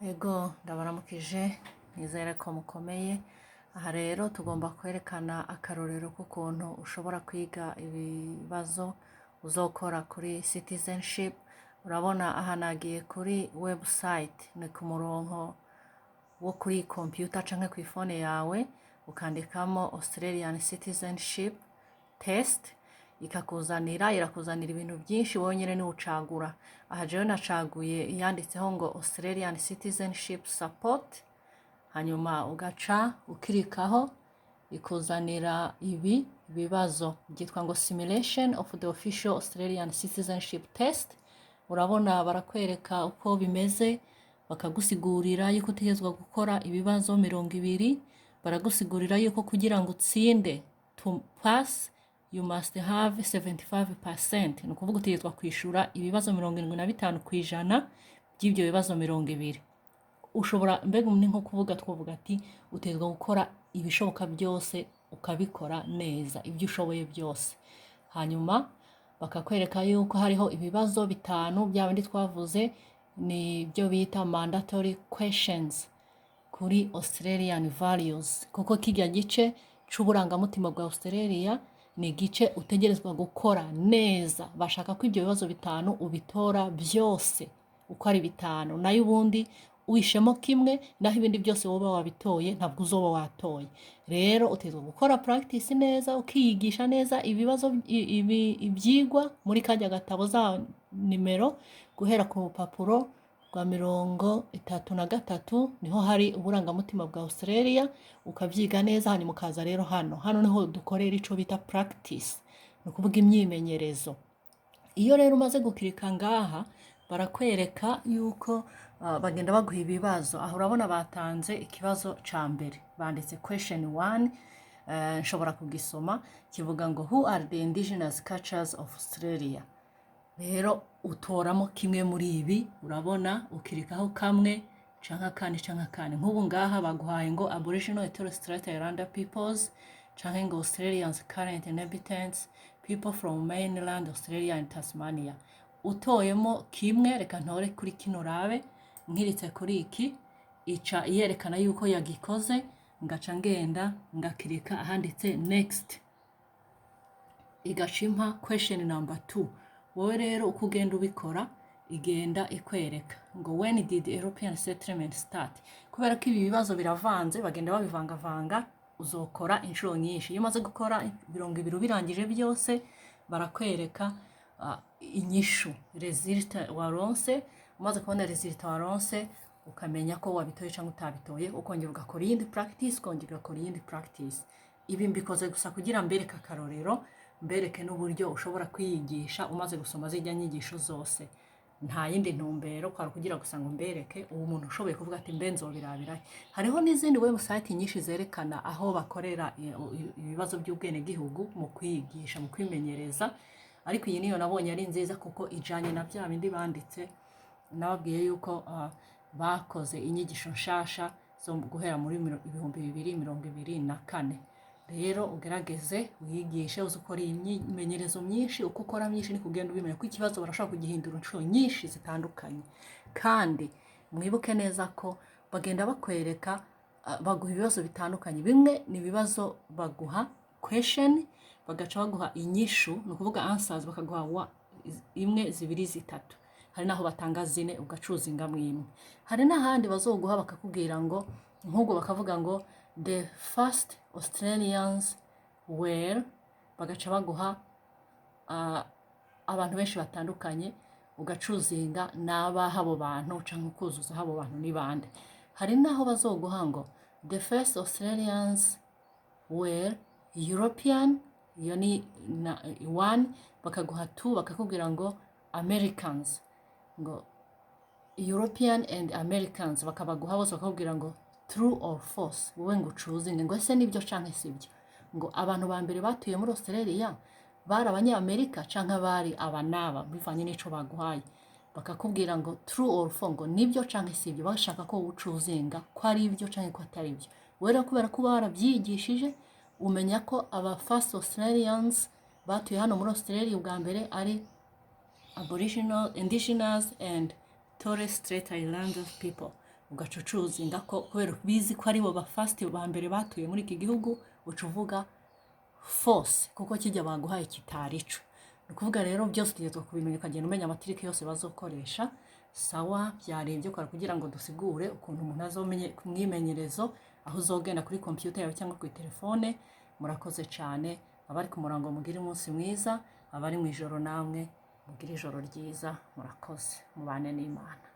Ego, ndabaramukije, nizere ko mukomeye. Aha rero tugomba kwerekana akarorero k'ukuntu ushobora kwiga ibibazo uzokora kuri citizenship. Urabona aha nagiye kuri website, ni ku murongo wo kuri computer canke kw'ifone yawe, ukandikamo Australian Citizenship Test, ikakuzanira, irakuzanira ibintu byinshi, wowe nyene niwe ucagura. Aha jewe nacaguye iyanditseho ngo Australian Citizenship Support, hanyuma ugaca ukirikaho, ikuzanira ibi bibazo byitwa ngo Simulation of the Official Australian Citizenship Test. Urabona barakwereka uko bimeze, bakagusigurira yuko utegerezwa gukora ibibazo 20. Baragusigurira yuko kugira ngo utsinde, to pass you must have 75%, ni ukuvuga utegerezwa kwishura ibibazo 75% by'ibyo bibazo 20. Ushobora mbega ni nko kuvuga, twavuga ati utegerezwa gukora ibishoboka byose, ukabikora neza, ibyo ushoboye byose. Hanyuma bakakwereka yuko hariho ibibazo bitanu, bya bindi twavuze, ni byo bita mandatory questions kuri Australian values, kuko kijya gice c'uburangamutima bwa Australia ni igice utegerezwa gukora neza. Bashaka ko ibyo bibazo bitanu ubitora byose uko ari bitanu, nayo ubundi wishemo kimwe, naho ibindi byose woba wabitoye, ntabwo uzoba watoye. Rero utegerezwa gukora practice neza, ukiyigisha neza ibibazo, ibyigwa muri kajya gatabo, za nimero guhera ku rupapuro rwa 33, niho hari uburangamutima bwa Australia, ukabyiga neza. Hanyuma ukaza rero hano. Hano niho dukorera ico bita practice, ni ukuvuga imyimenyerezo. Iyo rero umaze gukirika ngaha, barakwereka yuko bagenda baguha ibibazo. Aho urabona batanze ikibazo ca mbere, banditse question one. Nshobora kugisoma, kivuga ngo "Who are the indigenous cultures of Australia?" Rero utoramo kimwe muri ibi, urabona ukirikaho kamwe canke akandi canke akandi. Nk'ubu ngaha baguhaye ngo Aboriginal and Torres Strait Islander peoples, canke ngo Australians current inhabitants, people from mainland Australia and Tasmania. Utoyemo kimwe, reka ntore kuri kino rabe, nkiritse kuri iki, ica yerekana yuko yagikoze, ngaca ngenda ngakirika ahanditse next, igaca impa question number two. Wowe rero uko ugenda ubikora, igenda ikwereka ngo "When did European settlement start?" Kubera ko ibi bibazo biravanze, bagenda babivangavanga, uzokora inshuro nyinshi. Iyo umaze gukora 20 ubirangije byose, barakwereka inyishu, result waronse. Umaze kubona result waronse, ukamenya ko wabitoye cyangwa utabitoye, ukongera ugakora iyindi practice, ukongera ugakora iyindi practice. Ibi mbikoze gusa kugira mbereke akarorero, mbereke n'uburyo ushobora kwiyigisha umaze gusoma zijya nyigisho zose. Nta yindi ntumbero, kwari kugira gusa ngo mbereke uwo muntu ushoboye kuvuga ati mbe nzobirabirahe. Hariho n'izindi website nyinshi zerekana aho bakorera ibibazo by'ubwenegihugu mu kwiyigisha, mu kwimenyereza, ariko iyi niyo nabonye ari nziza kuko ijanye na bya bindi banditse. Nababwiye yuko bakoze inyigisho nshasha zo guhera muri 2024. Rero ugerageze wiyigishe, uzi ukora iyi myimenyerezo myinshi. Uko ukora myinshi niko ugenda ubimenya, ko ikibazo barashobora kugihindura inshuro nyinshi zitandukanye. Kandi mwibuke neza ko bagenda bakwereka, baguha ibibazo bitandukanye. Bimwe ni ibibazo baguha question, bagaca baguha inyishu, ni ukuvuga answers, bakaguha imwe, zibiri, zitatu, hari n'aho batanga zine, ugacuzingamwo imwe. Hari n'ahandi bazoguha bakakubwira ngo, nk'ubwo bakavuga ngo "The first Australians were", bagaca baguha abantu benshi batandukanye, ugacuzinga n'abaha abo bantu canke ukuzuza abo bantu ni bande. Hari n'aho bazoguha ngo "The first Australians were European", iyo ni na one, bakaguha two, bakakubwira ngo Americans, ngo European and Americans, bakabaguha bose, bakakubwira ngo "True or false?" Wowe ngo ucuzinge ngo ese nibyo canke sibyo, ngo abantu ba mbere batuye muri Australia bari Abanyamerika canke bari aba n'aba, bivanye n'ico baguhaye. Bakakubwira ngo "True or false?", ngo nibyo canke sibyo, bashaka ko ucuzinga ko ari ibyo canke ko atari byo. Wowe rero kubera ko uba warabyigishije, umenya ko aba first Australians batuye hano muri Australia ubwa mbere ari Aboriginal, Indigenous and Torres Strait Islander people. Ugaca ucuzinga ko kubera bizi ko aribo ba first, ba mbere batuye muri iki gihugu, uca uvuga false kuko kijya baguhaye kitari ico. Ni ukuvuga rero byose utegerezwa kubimenya, ukagenda umenya amatrick yose bazokoresha. Sawa, byari ibyo kwari kugira ngo dusigure ukuntu umuntu azomenye ku mwimenyerezo aho uzogenda kuri computer yawe cyangwa kuri telefone. Murakoze cyane. Abari ku murango mugire umunsi mwiza, abari mu ijoro namwe mugire ijoro ryiza. Murakoze, mubane n'Imana.